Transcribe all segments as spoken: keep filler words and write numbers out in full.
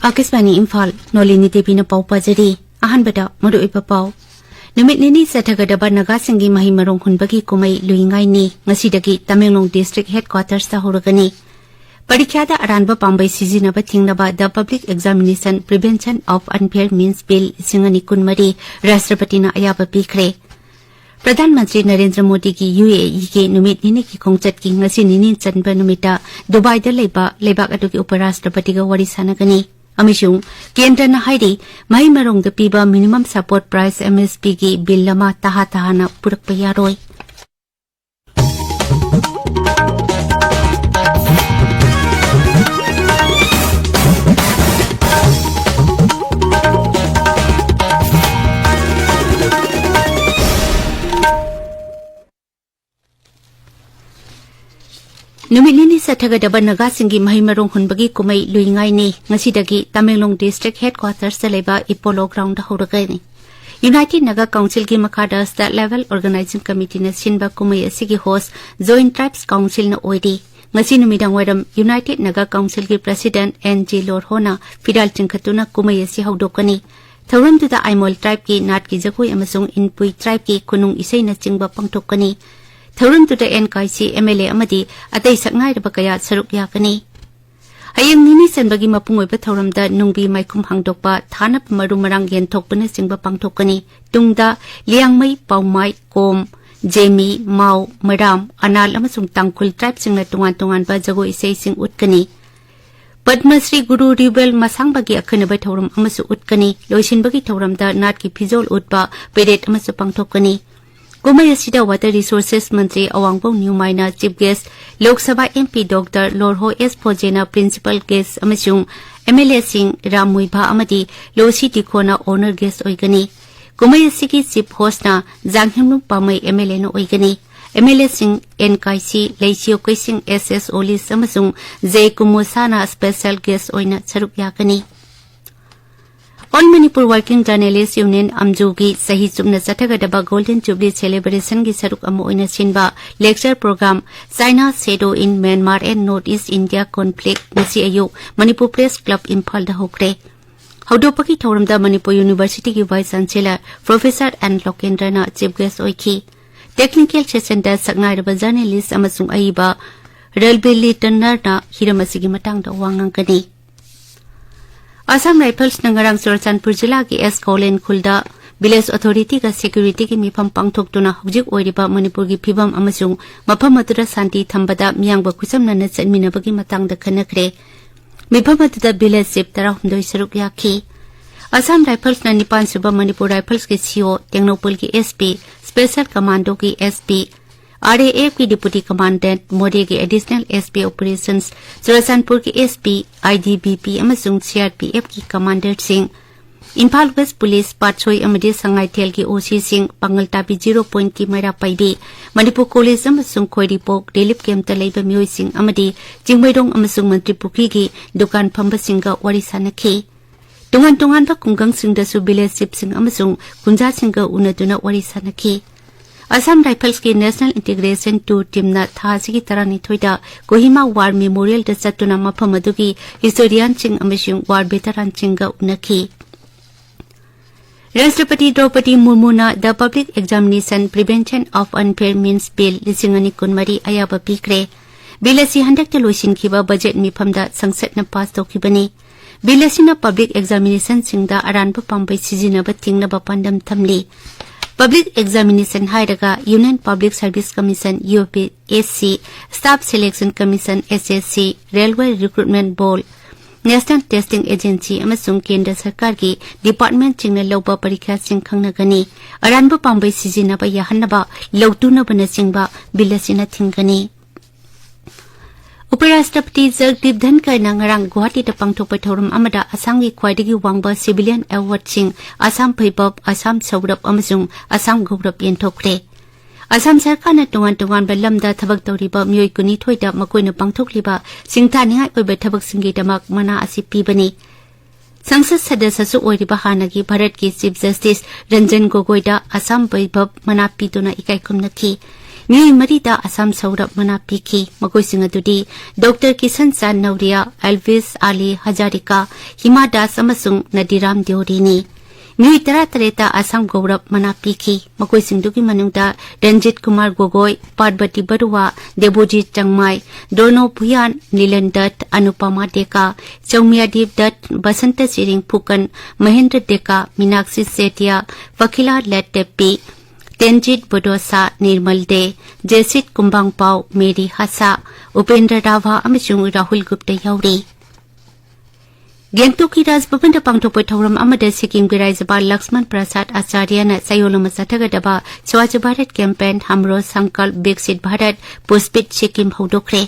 ꯑꯥꯀꯥꯁꯕꯥꯅꯤ ꯏꯝꯐꯥꯜ, ꯅꯣꯂꯤꯅꯤ ꯗꯦꯕꯤꯅ ꯄꯥꯎ ꯄꯥꯖꯔꯤ꯫ ꯑꯍꯥꯟꯕꯗ ꯃꯔꯨꯑꯣꯏꯕ ꯄꯥꯎ꯫ ꯅꯨꯃꯤꯠ ꯅꯤꯅꯤ ꯆꯠꯊꯒꯗꯕ ꯅꯥꯒꯥꯁꯤꯡꯒꯤ ꯃꯍꯩ ꯃꯔꯣꯡ ꯍꯨꯟꯕꯒꯤ ꯀꯨꯝꯍꯩ ꯂꯨꯏꯉꯥꯏꯅꯤ꯫ ꯉꯁꯤꯗꯒꯤ ꯇꯃꯦꯡꯂꯣꯡ district headquartersꯇ ꯍꯧꯔꯒꯅꯤ꯫ ꯄꯔꯤꯈ꯭ꯌꯥꯗ ꯑꯔꯥꯟꯕ ꯄꯥꯝꯕꯩ ꯁꯤꯖꯤꯟꯅꯕ ꯊꯤꯡꯅꯕ The Public Examination Prevention of Unfair Means Bill ꯂꯤꯁꯤꯡ ꯑꯅꯤ ꯀꯨꯟꯃꯔꯤ ꯔꯥꯁꯇ꯭ꯔꯄꯇꯤꯅ ꯑꯌꯥꯕ ꯄꯤꯈ꯭ꯔꯦ꯫ ꯄ꯭ꯔꯙꯥꯟ ꯃꯟꯇ꯭ꯔꯤ ꯅꯔꯦꯟꯗ꯭ꯔ ꯃꯣꯗꯤꯒꯤ UAEꯒꯤ ꯅꯨꯃꯤꯠ ꯅꯤꯅꯤꯒꯤ ꯈꯣꯡꯆꯠꯀꯤ ꯉꯁꯤ ꯅꯤꯅꯤ ꯆꯟꯕ ꯅꯨꯃꯤꯠꯇ ꯗꯨꯕꯥꯏꯗ ꯂꯩꯕ ꯂꯩꯕꯥꯛ ꯑꯗꯨꯒꯤ ꯎꯄꯔꯥꯁꯇ꯭ꯔꯄꯇꯤꯒ ꯋꯥꯔꯤ ꯁꯥꯟꯅꯒꯅꯤ꯫ ꯑꯃꯁꯨꯡ ꯀꯦꯟꯗ꯭ꯔꯅ ꯍꯥꯏꯔꯤ, ꯃꯍꯩ ꯃꯔꯣꯡꯗ ꯄꯤꯕ minimum support price, MSPꯒꯤ bill ꯑꯃ ꯇꯍꯥ ꯇꯍꯥꯅ ꯄꯨꯔꯛꯄ ꯌꯥꯔꯣꯏ꯫ ꯅꯨꯃꯤꯠ ꯅꯤꯅꯤ ꯆꯠꯊꯒꯗꯕ ꯅꯥꯒꯥꯁꯤꯡꯒꯤ ꯃꯍꯩ ꯃꯔꯣꯡ ꯍꯨꯟꯕꯒꯤ ꯀꯨꯝꯍꯩ ꯂꯨꯏꯉꯥꯏꯅꯤ꯫ ꯉꯁꯤꯗꯒꯤ ꯇꯃꯦꯡꯂꯣꯡ district headquartersꯇ ꯂꯩꯕ ꯏꯄꯣꯂꯣ groundꯗ ꯍꯧꯔꯒꯅꯤ꯫ United Naga Councilꯒꯤ ꯃꯈꯥꯗ State Level Organizing Committeeꯅ ꯁꯤꯟꯕ ꯀꯨꯝꯍꯩ ꯑꯁꯤꯒꯤ host Joint Tribes Councilꯅ ꯑꯣꯏꯔꯤ꯫ ꯉꯁꯤ ꯅꯨꯃꯤꯗꯥꯡꯋꯥꯏꯔꯝ United Naga Councilꯒꯤ President N G Lorhoꯅ ꯐꯤꯔꯥꯜ ꯆꯤꯡꯈꯠꯇꯨꯅ ꯀꯨꯝꯍꯩ ꯑꯁꯤ ꯍꯧꯗꯣꯛꯀꯅꯤ꯫ ꯊꯧꯔꯝꯗꯨꯗ ꯑꯥꯏꯃꯣꯜ tribeꯀꯤ ꯅꯥꯠꯀꯤ ꯖꯒꯣꯏ ꯑꯃꯁꯨꯡ ꯏꯟꯄꯨꯏ tribeꯀꯤ ꯈꯨꯅꯨꯡ ꯏꯁꯩꯅꯆꯤꯡꯕ ꯄꯥꯡꯊꯣꯛꯀꯅꯤ꯫ ꯊꯧꯔꯝꯗꯨꯗ N K C MLA ꯑꯃꯗꯤ ꯑꯇꯩ ꯁꯛꯅꯥꯏꯔꯕ ꯀꯌꯥ ꯁꯔꯨꯛ ꯌꯥꯒꯅꯤ꯫ ꯍꯌꯦꯡ ꯅꯤꯅꯤ ꯆꯟꯕꯒꯤ ꯃꯄꯨꯡ ꯑꯣꯏꯕ ꯊꯧꯔꯝꯗ ꯅꯨꯡꯕꯤ ꯃꯥꯏꯈꯨꯝ ꯍꯥꯡꯗꯣꯛꯄ, ꯊꯥꯅꯕ ꯃꯔꯨ ꯃꯔꯥꯡ ꯌꯦꯟꯊꯣꯛꯄꯅꯆꯤꯡꯕ ꯄꯥꯡꯊꯣꯛꯀꯅꯤ꯫ ꯇꯨꯡꯗ ꯂꯤꯌꯥꯡꯃꯩ, ꯄꯥꯎꯃꯥꯏ, ꯀꯣꯝ, ꯖꯦꯃꯤ, ꯃꯥꯎ, ꯃꯔꯥꯝ, ꯑꯅꯥꯜ ꯑꯃꯁꯨꯡ ꯇꯥꯡꯈꯨꯜ tribeꯁꯤꯡꯅ ꯇꯣꯉꯥꯟ ꯇꯣꯉꯥꯟꯕ ꯖꯒꯣꯏ ꯏꯁꯩꯁꯤꯡ ꯎꯠꯀꯅꯤ꯫ ꯄꯗꯃ ꯁ꯭ꯔꯤ ꯒꯨꯔꯨ ꯔꯤꯕꯦꯜ ꯃꯁꯥꯡꯕꯒꯤ ꯑꯈꯟꯅꯕ ꯊꯧꯔꯝ ꯑꯃꯁꯨ ꯎꯠꯀꯅꯤ꯫ ꯂꯣꯏꯁꯤꯟꯕꯒꯤ ꯊꯧꯔꯝꯗ ꯅꯥꯠꯀꯤ ꯐꯤꯖꯣꯜ ꯎꯠꯄ, parade ꯑꯃꯁꯨ ꯄꯥꯡꯊꯣꯛꯀꯅꯤ꯫ ꯀꯨꯝꯍꯩ ꯑꯁꯤꯗ Water Resources ꯃꯟꯇ꯭ꯔꯤ ꯑꯋꯥꯡꯕꯧ ꯅ꯭ꯌꯨꯃꯥꯏꯅ chief guest, Lok Sabha MP Doctor ꯂꯣꯔꯍꯣ ꯑꯦꯁ ꯐꯣꯖꯦꯅ principal guest ꯑꯃꯁꯨꯡ MLAꯁꯤꯡ ꯔꯥꯝ ꯃꯨꯏꯚꯥ ꯑꯃꯗꯤ ꯂꯣꯁꯤ ꯗꯤꯈꯣꯅ honour guest ꯑꯣꯏꯒꯅꯤ꯫ ꯀꯨꯝꯍꯩ ꯑꯁꯤꯒꯤ chief hostꯅ ꯖꯥꯡꯍꯦꯝꯂꯨꯡ ꯄꯥꯃꯩ MLAꯅ ꯑꯣꯏꯒꯅꯤ꯫ MLAꯁꯤꯡ N K C ꯂꯩꯁꯤꯌꯣ ꯀꯩꯁꯤꯡ S S Olis ꯑꯃꯁꯨꯡ J ꯀꯨꯃꯣꯁꯥꯅ special guest ꯑꯣꯏꯅ ꯁꯔꯨꯛ ꯌꯥꯒꯅꯤ꯫ All Manipur Working Journalist Union, ꯑꯝꯖꯨꯒꯤ ꯆꯍꯤ ꯆꯨꯞꯅ ꯆꯠꯊꯒꯗꯕ Golden Jubilee Celebrationꯒꯤ ꯁꯔꯨꯛ ꯑꯃ ꯑꯣꯏꯅ ꯁꯤꯟꯕ lecture program China Shadow in Myanmar and North East India Conflict ꯉꯁꯤ ꯑꯌꯨꯛ ꯃꯅꯤꯄꯨꯔ Press Club ꯏꯝꯐꯥꯜꯗ ꯍꯧꯈ꯭ꯔꯦ꯫ ꯍꯧꯗꯣꯛꯄꯒꯤ ꯊꯧꯔꯝꯗ ꯃꯅꯤꯄꯨꯔ Universityꯒꯤ Vice Chancellor Professor ꯑꯦꯟ ꯂꯣꯀꯦꯟꯗ꯭ꯔꯅ chief guest ꯑꯣꯏꯈꯤ꯫ Technical sessionꯗ ꯁꯛꯅꯥꯏꯔꯕ journalist ꯑꯃꯁꯨꯡ ꯑꯏꯕ ꯔꯦꯜꯕꯦꯂꯤ ꯇꯟꯅꯔꯅ ꯍꯤꯔꯝ ꯑꯁꯤꯒꯤ ꯃꯇꯥꯡꯗ ꯋꯥ ꯉꯥꯡꯒꯅꯤ꯫ Assam Riflesꯅ ꯉꯔꯥꯡ ꯆꯨꯔꯆꯥꯟꯄꯨꯔ ꯖꯤꯂꯥꯒꯤ ꯑꯦꯁ ꯀꯣꯂꯦꯟ ꯈꯨꯜꯗ village authorityꯒ securityꯒꯤ ꯃꯤꯐꯝ ꯄꯥꯡꯊꯣꯛꯇꯨꯅ ꯍꯧꯖꯤꯛ ꯑꯣꯏꯔꯤꯕ ꯃꯅꯤꯄꯨꯔꯒꯤ ꯐꯤꯕꯝ ꯑꯃꯁꯨꯡ ꯃꯐꯝ ꯑꯗꯨꯗ ꯁꯥꯟꯇꯤ ꯊꯝꯕꯗ ꯃꯤꯌꯥꯝꯒ ꯈꯨꯠꯁꯝꯅꯅ ꯆꯠꯃꯤꯟꯅꯕꯒꯤ ꯃꯇꯥꯡꯗ ꯈꯟꯅꯈ꯭ꯔꯦ꯫ ꯃꯤꯐꯝ ꯑꯗꯨꯗ village chief ꯇꯔꯥꯍꯨꯝꯗꯣꯏ ꯁꯔꯨꯛ ꯌꯥꯈꯤ꯫ Assam Riflesꯅ ꯅꯤꯄꯥꯟ ꯁꯨꯕ Manipur Riflesꯀꯤ C O, ꯇꯦꯡꯅꯧꯄꯜꯒꯤ S P, Special Commandoꯒꯤ S P, R A Fꯀꯤ Deputy Commandant, ꯃꯣꯔꯦꯒꯤ Additional S P Operations, ꯆꯨꯔꯆꯥꯟꯄꯨꯔꯒꯤ S P, I T B P ꯑꯃꯁꯨꯡ C R P Fꯀꯤ commanderꯁꯤꯡ, Imphal West Police, ꯄꯥꯠꯁꯣꯏ ꯑꯃꯗꯤ ꯁꯉꯥꯏꯊꯦꯜꯒꯤ O Cꯁꯤꯡ, ꯄꯥꯡꯒꯜ ꯇꯥꯕꯤ Zero Pointꯀꯤ ꯃꯩꯔꯥ ꯄꯥꯏꯕꯤ, ꯃꯅꯤꯄꯨꯔ College ꯑꯃꯁꯨꯡ ꯈꯣꯏꯔꯤꯄꯣꯛ relief campꯇ ꯂꯩꯕ ꯃꯤꯑꯣꯏꯁꯤꯡ ꯑꯃꯗꯤ ꯆꯤꯡꯃꯩꯔꯣꯡ ꯑꯃꯁꯨꯡ ꯃꯟꯇ꯭ꯔꯤꯄꯨꯈ꯭ꯔꯤꯒꯤ ꯗꯨꯀꯥꯟ ꯐꯝꯕꯁꯤꯡꯒ ꯋꯥꯔꯤ ꯁꯥꯅꯈꯤ꯫ ꯇꯣꯉꯥꯟ ꯇꯣꯉꯥꯟꯕ ꯈꯨꯡꯒꯪꯁꯤꯡꯗꯁꯨ village chiefꯁꯤꯡ ꯑꯃꯁꯨꯡ ꯈꯨꯟꯖꯥꯁꯤꯡꯒ ꯎꯅꯗꯨꯅ ꯋꯥꯔꯤ ꯁꯥꯅꯈꯤ꯫ Assam Riflesꯀꯤ National Integration Tour teamꯅ ꯊꯥ ꯑꯁꯤꯒꯤ ꯇꯔꯥꯅꯤꯊꯣꯏꯗ ꯀꯣꯍꯤꯃꯥ War Memorialꯗ ꯆꯠꯇꯨꯅ ꯃꯐꯝ ꯑꯗꯨꯒꯤ historianꯁꯤꯡ ꯑꯃꯁꯨꯡ war veteranꯁꯤꯡꯒ ꯎꯅꯈꯤ꯫ ꯔꯥꯁꯇ꯭ꯔꯄꯇꯤ ꯗ꯭ꯔꯧꯄꯗꯤ ꯃꯨꯔꯃꯨꯅ The Public Examination Prevention of Unfair Means Bill ꯂꯤꯁꯤꯡ ꯑꯅꯤ ꯀꯨꯟꯃꯔꯤ ꯑꯌꯥꯕ ꯄꯤꯈ꯭ꯔꯦ꯫ Bill ꯑꯁꯤ ꯍꯟꯗꯛꯇ ꯂꯣꯏꯁꯤꯟꯈꯤꯕ budget ꯃꯤꯐꯝꯗ ꯁꯪꯁꯠꯅ pass ꯇꯧꯈꯤꯕꯅꯤ꯫ Bill ꯑꯁꯤꯅ public examinationꯁꯤꯡꯗ ꯑꯔꯥꯟꯕ ꯄꯥꯝꯕꯩ ꯁꯤꯖꯤꯟꯅꯕ ꯊꯤꯡꯅꯕ ꯄꯥꯟꯗꯝ ꯊꯝꯂꯤ꯫ Public examination ꯍꯥꯏꯔꯒ Union Public Service Commission, U P S C, Staff Selection Commission, S S C, Railway Recruitment Board, National Testing Agency ꯑꯃꯁꯨꯡ ꯀꯦꯟꯗ꯭ꯔ ꯁꯔꯀꯥꯔꯒꯤ departmentꯁꯤꯡꯅ ꯂꯧꯕ ꯄꯔꯤꯈ꯭ꯌꯥꯁꯤꯡ ꯈꯪꯅꯒꯅꯤ꯫ ꯑꯔꯥꯟꯕ ꯄꯥꯝꯕꯩ ꯁꯤꯖꯤꯟꯅꯕ ꯌꯥꯍꯟꯅꯕ ꯂꯧꯇꯨꯅꯕꯅꯆꯤꯡꯕ bill ꯑꯁꯤꯅ ꯊꯤꯡꯒꯅꯤ꯫ ꯎꯄꯔꯥꯁꯇ꯭ꯔꯄꯇꯤ ꯖꯒꯗꯤꯞ ꯙꯟꯀꯔꯅ ꯉꯔꯥꯡ ꯒꯨꯋꯥꯍꯥꯇꯤꯗ ꯄꯥꯡꯊꯣꯛꯄ ꯊꯧꯔꯝ ꯑꯃꯗ ꯑꯁꯥꯝꯒꯤ ꯈ꯭ꯋꯥꯏꯗꯒꯤ ꯋꯥꯡꯕ civilian awardꯁꯤꯡ ꯑꯁꯥꯝ ꯚꯩꯕꯕ, ꯑꯁꯥꯝ ꯁꯧꯔꯚ ꯑꯃꯁꯨꯡ ꯑꯁꯥꯝ ꯒꯧꯔꯚ ꯌꯦꯟꯊꯣꯛꯈ꯭ꯔꯦ꯫ ꯑꯁꯥꯝ ꯁꯔꯀꯥꯔꯅ ꯇꯣꯉꯥꯟ ꯇꯣꯉꯥꯟꯕ ꯂꯝꯗ ꯊꯕꯛ ꯇꯧꯔꯤꯕ ꯃꯤꯑꯣꯏ ꯀꯨꯟꯅꯤꯊꯣꯏꯗ ꯃꯈꯣꯏꯅ ꯄꯥꯡꯊꯣꯛꯂꯤꯕ ꯁꯤꯡꯊꯥꯅꯤꯡꯉꯥꯏ ꯑꯣꯏꯕ ꯊꯕꯛꯁꯤꯡꯒꯤꯗꯃꯛ ꯃꯅꯥ ꯑꯁꯤ ꯄꯤꯕꯅꯤ꯫ ꯁꯪꯁꯠ ꯁꯗꯁ꯭ꯌꯁꯨ ꯑꯣꯏꯔꯤꯕ ꯍꯥꯟꯅꯒꯤ ꯚꯥꯔꯠꯀꯤ ꯆꯤꯐ ꯖꯁꯇꯤꯁ ꯔꯟꯖꯟ ꯒꯣꯒꯣꯏꯗ ꯑꯁꯥꯝ ꯕꯩꯚꯕ ꯃꯅꯥ ꯄꯤꯗꯨꯅ ꯏꯀꯥꯏ ꯈꯨꯝꯅꯈꯤ꯫ ꯃꯤꯑꯣꯏ ꯃꯔꯤꯗ ꯑꯁꯥꯝ ꯁꯧꯔꯕ ꯃꯅꯥ ꯄꯤꯈꯤ꯫ ꯃꯈꯣꯏꯁꯤꯡ ꯑꯗꯨꯗꯤ ꯗꯣꯛꯇꯔ ꯀꯤꯁꯟ ꯆꯥꯟ ꯅꯧꯔꯤꯌꯥ, ꯑꯦꯜꯚꯤꯁ ꯑꯥꯂꯤ ꯍꯖꯥꯔꯤꯀꯥ, ꯍꯤꯃꯥ ꯗꯥꯁ ꯑꯃꯁꯨꯡ ꯅꯗꯤꯔꯥꯝ ꯗꯤꯑꯣꯔꯤꯅꯤ꯫ ꯃꯤꯑꯣꯏ ꯇꯔꯥꯇꯔꯦꯠꯇ ꯑꯁꯥꯝ ꯒꯧꯔꯕ ꯃꯅꯥ ꯄꯤꯈꯤ꯫ ꯃꯈꯣꯏꯁꯤꯡꯗꯨꯒꯤ ꯃꯅꯨꯡꯗ ꯔꯟꯖꯤꯠ ꯀꯨꯃꯥꯔ ꯒꯣꯒꯣꯏ, ꯄꯥꯔꯕꯇꯤ ꯕꯔꯨꯋꯥ, ꯗꯦꯕꯣꯖꯤꯠ ꯆꯪꯃꯥꯏ, ꯗꯣꯅꯣ ꯚꯨꯌꯥꯟ, ꯅꯤꯂꯟ ꯗꯠ, ꯑꯅꯨꯄꯃꯥ ꯗꯦꯀꯥ, ꯆꯧꯃꯤꯌꯥꯗꯤꯞ ꯗꯠ, ꯕꯁꯟꯇ ꯆꯤꯔꯤꯡ ꯐꯨꯀꯟ, ꯃꯍꯦꯟꯗ꯭ꯔ ꯗꯦꯀꯥ, ꯃꯤꯅꯥꯛꯁꯤ ꯁꯦꯇꯤꯌꯥ, ꯄꯈꯤꯂꯥ ꯂꯦꯠꯇꯦꯞꯄꯤ, ꯇꯦꯟꯖꯤꯠ ꯕꯣꯗꯣꯁꯥ, ꯅꯤꯔꯃꯜ ꯗꯦ, ꯖꯦꯁꯤꯠ ꯀꯨꯝꯕꯥꯡꯄꯥꯎ, ꯃꯦꯔꯤ ꯍꯁꯥ, ꯎꯄꯦꯟꯗ꯭ꯔ ꯔꯥꯚꯥ ꯑꯃꯁꯨꯡ ꯔꯥꯍꯨꯜ ꯒꯨꯞꯇ ꯌꯥꯎꯔꯤ꯫ ꯒꯦꯡꯇꯣꯛꯀꯤ ꯔꯥꯖ ꯚꯕꯟꯗ ꯄꯥꯡꯊꯣꯛꯄ ꯊꯧꯔꯝ ꯑꯃꯗ ꯁꯤꯛꯀꯤꯝꯒꯤ ꯔꯥꯖ꯭ꯌꯄꯥꯜ ꯂꯛꯁꯃꯟ ꯄ꯭ꯔꯁꯥꯗ ꯑꯥꯆꯥꯔꯌꯅ ꯆꯌꯣꯜ ꯑꯃ ꯆꯠꯊꯒꯗꯕ ꯁ꯭ꯋꯥꯆ ꯚꯥꯔꯠ ꯀꯦꯝꯄꯦꯟ ꯍꯝꯔꯣ ꯁꯪꯀꯜꯞ ꯕꯤꯛꯁꯤꯠ ꯚꯥꯔꯠ ꯄꯨꯁꯄꯤꯠ ꯁꯤꯛꯀꯤꯝ ꯍꯧꯗꯣꯛꯈ꯭ꯔꯦ꯫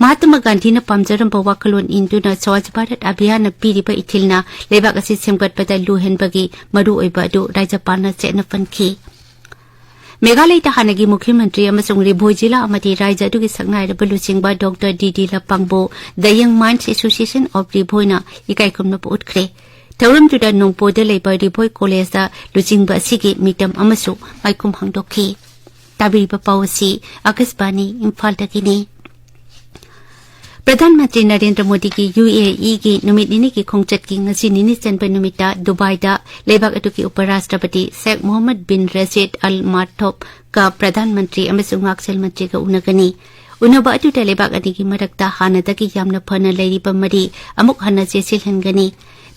ꯃꯍꯥꯇꯃ ꯒꯥꯟꯙꯤꯅ ꯄꯥꯝꯖꯔꯝꯕ ꯋꯥꯈꯜꯂꯣꯟ ꯏꯟꯗꯨꯅ ꯁ꯭ꯋꯥꯆ ꯚꯥꯔꯠ ꯑꯚꯤꯌꯥꯟꯅ ꯄꯤꯔꯤꯕ ꯏꯊꯤꯜꯅ ꯂꯩꯕꯥꯛ ꯑꯁꯤ ꯁꯦꯝꯒꯠꯄꯗ ꯂꯨꯍꯦꯟꯕꯒꯤ ꯃꯔꯨꯑꯣꯏꯕ ꯑꯗꯨ ꯔꯥꯖ꯭ꯌꯄꯥꯜꯅ ꯆꯦꯠꯅ ꯄꯟꯈꯤ꯫ ꯃꯦꯘꯥꯂꯌꯗ ꯍꯥꯟꯅꯒꯤ ꯃꯨꯈ꯭ꯌ ꯃꯟꯇ꯭ꯔꯤ ꯑꯃꯁꯨꯡ ꯔꯤꯚꯣꯏ ꯖꯤꯂꯥ ꯑꯃꯗꯤ ꯔꯥꯖ꯭ꯌ ꯑꯗꯨꯒꯤ ꯁꯛꯅꯥꯏꯔꯕ ꯂꯨꯆꯤꯡꯕ ꯗꯣꯛꯇꯔ ꯗꯤ ꯗꯤ ꯂꯄꯥꯡꯕꯨ The Young Minds Association of ꯔꯤꯚꯣꯏꯅ ꯏꯀꯥꯏ ꯈꯨꯝꯅꯕ ꯎꯠꯈ꯭ꯔꯦ꯫ ꯊꯧꯔꯝꯗꯨꯗ ꯅꯣꯡꯄꯣꯗ ꯂꯩꯕ ꯔꯤꯚꯣꯏ ꯀꯣꯂꯦꯖꯇ ꯂꯨꯆꯤꯡꯕ ꯑꯁꯤꯒꯤ ꯃꯤꯇꯝ ꯑꯃꯁꯨ ꯃꯥꯏꯈꯨꯝ ꯍꯥꯡꯗꯣꯛꯈꯤ꯫ ꯇꯥꯕꯤꯔꯤꯕ ꯄꯥꯎ ꯑꯁꯤ ꯑꯀꯥꯁꯕꯥꯅꯤ ꯏꯝꯐꯥꯜꯗꯒꯤꯅꯤ꯫ ꯄ꯭ꯔꯙꯥꯟ ꯃꯟꯇ꯭ꯔꯤ ꯅꯔꯦꯟꯗ꯭ꯔ ꯃꯣꯗꯤꯒꯤ ꯌꯨ ꯑꯦ ꯏꯒꯤ ꯅꯨꯃꯤꯠ ꯅꯤꯅꯤꯒꯤ ꯈꯣꯡꯆꯠꯀꯤ ꯉꯁꯤ ꯅꯤꯅꯤ ꯆꯟꯕ ꯅꯨꯃꯤꯠꯇ ꯗꯨꯕꯥꯏꯗ ꯂꯩꯕꯥꯛ ꯑꯗꯨꯒꯤ ꯎꯄꯔꯥꯁꯇ꯭ꯔꯄꯇꯤ ꯁꯦꯈ ꯃꯣꯍꯝꯃꯗ ꯕꯤꯟ ꯔꯁꯤꯗ ꯑꯜ ꯃꯥꯊꯣꯕꯀ ꯄ꯭ꯔꯙꯥꯟ ꯃꯟꯇ꯭ꯔꯤ ꯑꯃꯁꯨꯡ ꯉꯥꯛꯁꯦꯜ ꯃꯟꯇ꯭ꯔꯤꯒ ꯎꯅꯒꯅꯤ꯫ ꯎꯅꯕ ꯑꯗꯨꯗ ꯂꯩꯕꯥꯛ ꯑꯅꯤꯒꯤ ꯃꯔꯛꯇ ꯍꯥꯟꯅꯗꯒꯤ ꯌꯥꯝꯅ ꯐꯅ ꯂꯩꯔꯤꯕ ꯃꯔꯤ ꯑꯃꯨꯛ ꯍꯟꯅ ꯆꯦꯠꯁꯤꯜꯍꯟꯒꯅꯤ꯫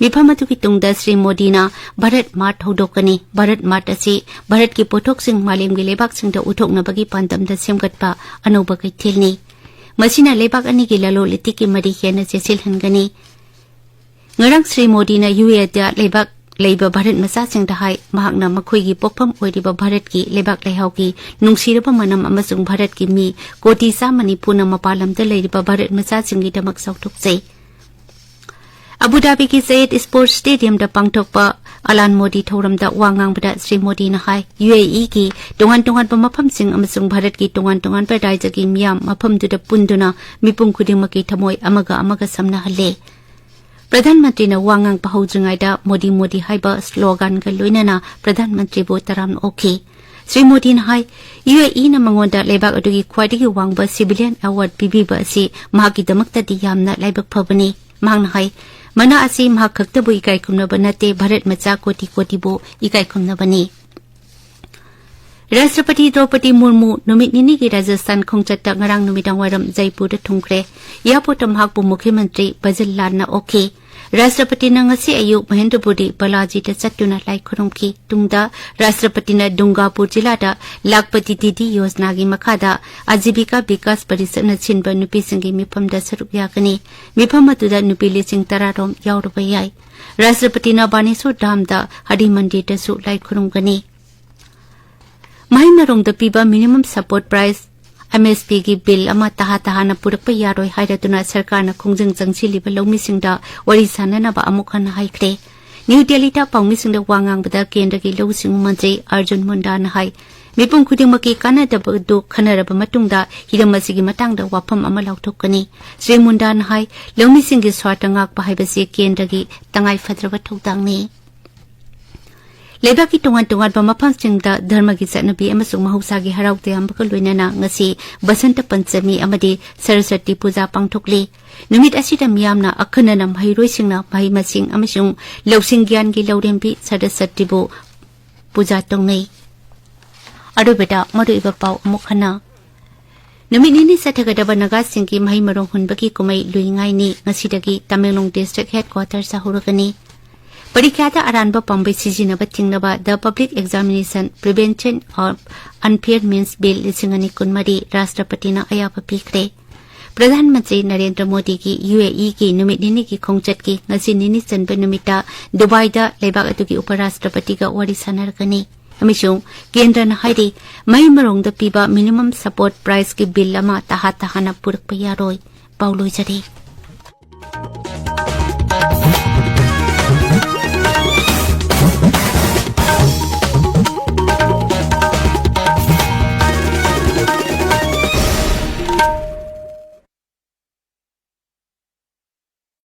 ꯃꯤꯐꯝ ꯑꯗꯨꯒꯤ ꯇꯨꯡꯗ ꯁ꯭ꯔꯤ ꯃꯣꯗꯤꯅ ꯚꯥꯔꯠ ꯃꯥꯔꯠ ꯍꯧꯗꯣꯛꯀꯅꯤ꯫ ꯚꯥꯔꯠ ꯃꯥꯔꯠ ꯑꯁꯤ ꯚꯥꯔꯠꯀꯤ ꯄꯣꯠꯊꯣꯛꯁꯤꯡ ꯃꯥꯂꯦꯝꯒꯤ ꯂꯩꯕꯥꯛꯁꯤꯡꯗ ꯎꯠꯊꯣꯛꯅꯕꯒꯤ ꯄꯥꯟꯗꯝꯗ ꯁꯦꯝꯒꯠꯄ ꯑꯅꯧꯕ ꯀꯩꯊꯦꯜꯅꯤ꯫ ꯃꯁꯤꯅ ꯂꯩꯕꯥꯛ ꯑꯅꯤꯒꯤ ꯂꯂꯣꯟ ꯏꯇꯤꯛꯀꯤ ꯃꯔꯤ ꯍꯦꯟꯅ ꯆꯦꯠꯁꯤꯜꯍꯟꯒꯅꯤ꯫ ꯉꯔꯥꯡ ꯁ꯭ꯔꯤ ꯃꯣꯗꯤꯅ ꯌꯨ ꯑꯦꯗ ꯂꯩꯕꯥꯛ ꯂꯩꯕ ꯚꯥꯔꯠ ꯃꯆꯥꯁꯤꯡꯗ ꯍꯥꯏ, ꯃꯍꯥꯛꯅ ꯃꯈꯣꯏꯒꯤ ꯄꯣꯛꯐꯝ ꯑꯣꯏꯔꯤꯕ ꯚꯥꯔꯠꯀꯤ ꯂꯩꯕꯥꯛ ꯂꯩꯍꯥꯎꯒꯤ ꯅꯨꯡꯁꯤꯔꯕ ꯃꯅꯝ ꯑꯃꯁꯨꯡ ꯚꯥꯔꯠꯀꯤ ꯃꯤ ꯀꯣꯇꯤ ꯆꯥꯝꯃ ꯅꯤꯐꯨꯅ ꯃꯄꯥꯟ ꯂꯝꯗ ꯂꯩꯔꯤꯕ ꯚꯥꯔꯠ ꯃꯆꯥꯁꯤꯡꯒꯤꯗꯃꯛ ꯆꯥꯎꯊꯣꯛꯆꯩ꯫ ꯑꯕꯨ ꯙꯥꯕꯤꯒꯤ ꯖꯌꯦꯗ ꯁ꯭ꯄꯣꯔꯠꯁ ꯁ꯭ꯇꯦꯗꯤꯌꯝꯗ ꯄꯥꯡꯊꯣꯛꯄ ꯑꯂꯥꯟ ꯃꯣꯗꯤ ꯊꯧꯔꯝꯗ ꯋꯥ ꯉꯥꯡꯕꯗ ꯁ꯭ꯔꯤ ꯃꯣꯗꯤꯅ ꯍꯥꯏ, ꯌꯨ ꯑꯦ ꯏꯒꯤ ꯇꯣꯉꯥꯟ ꯇꯣꯉꯥꯟꯕ ꯃꯐꯝꯁꯤꯡ ꯑꯃꯁꯨꯡ ꯚꯥꯔꯠꯀꯤ ꯇꯣꯉꯥꯟ ꯇꯣꯉꯥꯟꯕ ꯔꯥꯖ꯭ꯌꯒꯤ ꯃꯤꯌꯥꯝ ꯃꯐꯝꯗꯨꯗ ꯄꯨꯟꯗꯨꯅ ꯃꯤꯄꯨꯝ ꯈꯨꯗꯤꯡꯃꯛꯀꯤ ꯊꯃꯣꯏ ꯑꯃꯒ ꯑꯃꯒ ꯁꯝꯅꯍꯜꯂꯦ꯫ ꯄ꯭ꯔꯙꯥꯟ ꯃꯟꯇ꯭ꯔꯤꯅ ꯋꯥ ꯉꯥꯡꯕ ꯍꯧꯗ꯭ꯔꯤꯉꯩꯗ ꯃꯣꯗꯤ ꯃꯣꯗꯤ ꯍꯥꯏꯕ ꯁ꯭ꯂꯣꯒꯥꯟꯒ ꯂꯣꯏꯅꯅ ꯄ꯭ꯔꯙꯥꯟ ꯃꯟꯇ꯭ꯔꯤꯕꯨ ꯇꯔꯥꯝꯅ ꯑꯣꯛꯈꯤ꯫ ꯁ꯭ꯔꯤ ꯃꯣꯗꯤꯅ ꯍꯥꯏ, ꯌꯨ ꯑꯦ ꯏꯅ ꯃꯉꯣꯟꯗ ꯂꯩꯕꯥꯛ ꯑꯗꯨꯒꯤ ꯈ꯭ꯋꯥꯏꯗꯒꯤ ꯋꯥꯡꯕ ꯁꯤꯚꯤꯂꯤꯌꯟ ꯑꯦꯋꯥꯔꯗ ꯄꯤꯕꯤꯕ ꯑꯁꯤ ꯃꯍꯥꯛꯀꯤꯗꯃꯛꯇꯗꯤ ꯌꯥꯝꯅ ꯂꯥꯏꯕꯛ ꯐꯕꯅꯤ꯫ ꯃꯍꯥꯛꯅ ꯍꯥꯏ, ꯃꯅꯥ ꯑꯁꯤ ꯃꯍꯥꯛ ꯈꯛꯇꯕꯨ ꯏꯀꯥꯏ ꯈꯨꯝꯅꯕ ꯅꯠꯇꯦ, ꯚꯥꯔꯠ ꯃꯆꯥ ꯀꯣꯇꯤ ꯀꯣꯇꯤꯕꯨ ꯏꯀꯥꯏ ꯈꯨꯝꯅꯕꯅꯤ꯫ ꯔꯥꯁꯇ꯭ꯔꯄꯇꯤ ꯗ꯭ꯔꯧꯄꯗꯤ ꯃꯨꯔꯃꯨ ꯅꯨꯃꯤꯠ ꯅꯤꯅꯤꯒꯤ ꯔꯥꯖꯁꯊꯥꯟ ꯈꯣꯡꯆꯠꯇ ꯉꯔꯥꯡ ꯅꯨꯃꯤꯗꯥꯡ ꯋꯥꯏꯔꯝ ꯖꯩꯄꯨꯔꯗ ꯊꯨꯡꯈ꯭ꯔꯦ꯫ ꯑꯦꯌꯥꯔꯄꯣꯔꯠꯇ ꯃꯍꯥꯛꯄꯨ ꯃꯨꯈ꯭ꯌ ꯃꯟꯇ꯭ꯔꯤ ꯕꯖꯜ ꯂꯥꯜꯅ ꯑꯣꯛꯈꯤ꯫ ꯔꯥꯁꯇ꯭ꯔꯄꯇꯤꯅ ꯉꯁꯤ ꯑꯌꯨꯛ ꯃꯍꯦꯟꯗ꯭ꯔꯄꯨꯔꯤ ꯕꯥꯂꯥꯖꯤꯗ ꯆꯠꯇꯨꯅ ꯂꯥꯏ ꯈꯨꯔꯨꯝꯈꯤ꯫ ꯇꯨꯡꯗ ꯔꯥꯁꯇ꯭ꯔꯄꯇꯤꯅ ꯗꯨꯡꯒꯥꯄꯨꯔ ꯖꯤꯂꯥꯗ ꯂꯥꯈꯄꯇꯤ ꯗꯤꯗꯤ ꯌꯣꯖꯅꯥꯒꯤ ꯃꯈꯥꯗ ꯑꯖꯤꯕꯤꯀꯥ ꯕꯤꯀꯥꯁ ꯄꯔꯤꯁꯠꯅ ꯁꯤꯟꯕ ꯅꯨꯄꯤꯁꯤꯡꯒꯤ ꯃꯤꯐꯝꯗ ꯁꯔꯨꯛ ꯌꯥꯒꯅꯤ꯫ ꯃꯤꯐꯝ ꯑꯗꯨꯗ ꯅꯨꯄꯤ ꯂꯤꯁꯤꯡ ꯇꯔꯥꯔꯣꯝ ꯌꯥꯎꯔꯨꯕ ꯌꯥꯏ꯫ ꯔꯥꯁꯇ꯭ꯔꯄꯇꯤꯅ ꯕꯥꯅꯦꯁꯣꯔ ꯗꯥꯝꯗ ꯍꯔꯤ ꯃꯟꯗꯤꯔꯗꯁꯨ ꯂꯥꯏ ꯈꯨꯔꯨꯝꯒꯅꯤ꯫ ꯃꯍꯩ ꯃꯔꯣꯡꯗ ꯄꯤꯕ ꯃꯤꯅꯤꯃꯝ ꯁꯄꯣꯔꯠ ꯄ꯭ꯔꯥꯏꯁ, ꯑꯦꯝ ꯑꯦꯁ ꯄꯤꯒꯤ ꯕꯤꯜ ꯑꯃ ꯇꯍꯥ ꯇꯍꯥꯅ ꯄꯨꯔꯛꯄ ꯌꯥꯔꯣꯏ ꯍꯥꯏꯔꯗꯨꯅ ꯁꯔꯀꯥꯔꯅ ꯈꯣꯡꯖꯪ ꯆꯪꯁꯤꯜꯂꯤꯕ ꯂꯧꯃꯤꯁꯤꯡꯗ ꯋꯥꯔꯤ ꯁꯥꯟꯅꯅꯕ ꯑꯃꯨꯛ ꯍꯟꯅ ꯍꯥꯏꯈ꯭ꯔꯦ꯫ ꯅ꯭ꯌꯨ ꯗꯦꯜꯂꯤꯗ ꯄꯥꯎꯃꯤꯁꯤꯡꯗ ꯋꯥ ꯉꯥꯡꯕꯗ ꯀꯦꯟꯗ꯭ꯔꯒꯤ ꯂꯧꯎ ꯁꯤꯡꯎ ꯃꯟꯇ꯭ꯔꯤ ꯑꯔꯖꯨꯟ ꯃꯨꯟꯗꯥꯅ ꯍꯥꯏ, ꯃꯤꯄꯨꯝ ꯈꯨꯗꯤꯡꯃꯛꯀꯤ ꯀꯥꯟꯅꯗꯕꯗꯨ ꯈꯟꯅꯔꯕ ꯃꯇꯨꯡꯗ ꯍꯤꯔꯝ ꯑꯁꯤꯒꯤ ꯃꯇꯥꯡꯗ ꯋꯥꯐꯝ ꯑꯃ ꯂꯥꯎꯊꯣꯛꯀꯅꯤ꯫ ꯁ꯭ꯔꯤ ꯃꯨꯟꯗꯥꯅ ꯍꯥꯏ, ꯂꯧꯃꯤꯁꯤꯡꯒꯤ ꯁ꯭ꯋꯥꯔꯊ ꯉꯥꯛꯄ ꯍꯥꯏꯕꯁꯤ ꯀꯦꯟꯗ꯭ꯔꯒꯤ ꯇꯉꯥꯏ ꯐꯗ꯭ꯔꯕ ꯊꯧꯗꯥꯡꯅꯤ꯫ ꯂꯩꯕꯥꯛꯀꯤ ꯇꯣꯉꯥꯟ ꯇꯣꯉꯥꯟꯕ ꯃꯐꯝꯁꯤꯡꯗ ꯙꯔꯃꯒꯤ ꯆꯠꯅꯕꯤ ꯑꯃꯁꯨꯡ ꯃꯍꯧꯁꯥꯒꯤ ꯍꯔꯥꯎ ꯇꯌꯥꯝꯕꯒ ꯂꯣꯏꯅꯅ ꯉꯁꯤ ꯕꯁꯟꯇ ꯄꯟꯆꯃꯤ ꯑꯃꯗꯤ ꯁꯔꯁꯋꯇꯤ ꯄꯨꯖꯥ ꯄꯥꯡꯊꯣꯛꯂꯤ꯫ ꯅꯨꯃꯤꯠ ꯑꯁꯤꯗ ꯃꯤꯌꯥꯝꯅ ꯑꯈꯟꯅꯅ ꯃꯍꯩꯔꯣꯏꯁꯤꯡꯅ ꯃꯍꯩ ꯃꯁꯤꯡ ꯑꯃꯁꯨꯡ ꯂꯧꯁꯤꯡ ꯒ꯭ꯌꯥꯟꯒꯤ ꯂꯧꯔꯦꯝꯕꯤ ꯁꯔꯁꯋꯇꯤꯕꯨ ꯄꯨꯖꯥ ꯇꯧꯅꯩ꯫ ꯑꯔꯣꯏꯕꯗ ꯃꯔꯨꯑꯣꯏꯕ ꯄꯥꯎ ꯑꯃꯨꯛ ꯍꯟꯅ꯫ ꯅꯨꯃꯤꯠ ꯅꯤꯅꯤ ꯆꯠꯊꯒꯗꯕ ꯅꯥꯒꯥꯁꯤꯡꯒꯤ ꯃꯍꯩ ꯃꯔꯣꯡ ꯍꯨꯟꯕꯒꯤ ꯀꯨꯝꯍꯩ ꯂꯨꯏꯉꯥꯏꯅꯤ ꯉꯁꯤꯗꯒꯤ ꯇꯃꯦꯡꯂꯣꯡ ꯗꯤꯁꯇ꯭ꯔꯤꯛ ꯍꯦꯗꯀ꯭ꯋꯥꯇꯔꯁꯇ ꯍꯧꯔꯒꯅꯤ꯫ ꯄꯔꯤꯈ꯭ꯌꯥꯗ ꯑꯔꯥꯟꯕ ꯄꯥꯝꯕꯩ ꯁꯤꯖꯤꯟꯅꯕ ꯊꯤꯡꯅꯕ The Public Examination Prevention of Unfair Means Bill ꯂꯤꯁꯤꯡ ꯑꯅꯤ ꯀꯨꯟꯃꯔꯤ ꯔꯥꯁꯇ꯭ꯔꯄꯇꯤꯅ ꯑꯌꯥꯕ ꯄꯤꯈ꯭ꯔꯦ꯫ ꯄ꯭ꯔꯙꯥꯟ ꯃꯟꯇ꯭ꯔꯤ ꯅꯔꯦꯟꯗ꯭ꯔ ꯃꯣꯗꯤꯒꯤ ꯌꯨ ꯑꯦ ꯏꯒꯤ ꯅꯨꯃꯤꯠ ꯅꯤꯅꯤꯒꯤ ꯈꯣꯡꯆꯠꯀꯤ ꯉꯁꯤ ꯅꯤꯅꯤ ꯆꯟꯕ ꯅꯨꯃꯤꯠꯇ ꯗꯨꯕꯥꯏꯗ ꯂꯩꯕꯥꯛ ꯑꯗꯨꯒꯤ ꯎꯄꯔꯥꯁꯇ꯭ꯔꯄꯇꯤꯒ ꯋꯥꯔꯤ ꯁꯥꯟꯅꯔꯒꯅꯤ꯫ ꯑꯃꯁꯨꯡ ꯀꯦꯟꯗ꯭ꯔꯅ ꯍꯥꯏꯔꯤ, ꯃꯍꯩ ꯃꯔꯣꯡꯗ ꯄꯤꯕ ꯃꯤꯅꯤꯃꯝ ꯁꯄꯣꯔꯠ ꯄ꯭ꯔꯥꯏꯁꯀꯤ ꯕꯤꯜ ꯑꯃ ꯇꯍꯥ ꯇꯍꯥꯅ ꯄꯨꯔꯛꯄ ꯌꯥꯔꯣꯏ꯫ ꯄꯥꯎ ꯂꯣꯏꯖꯔꯦ꯫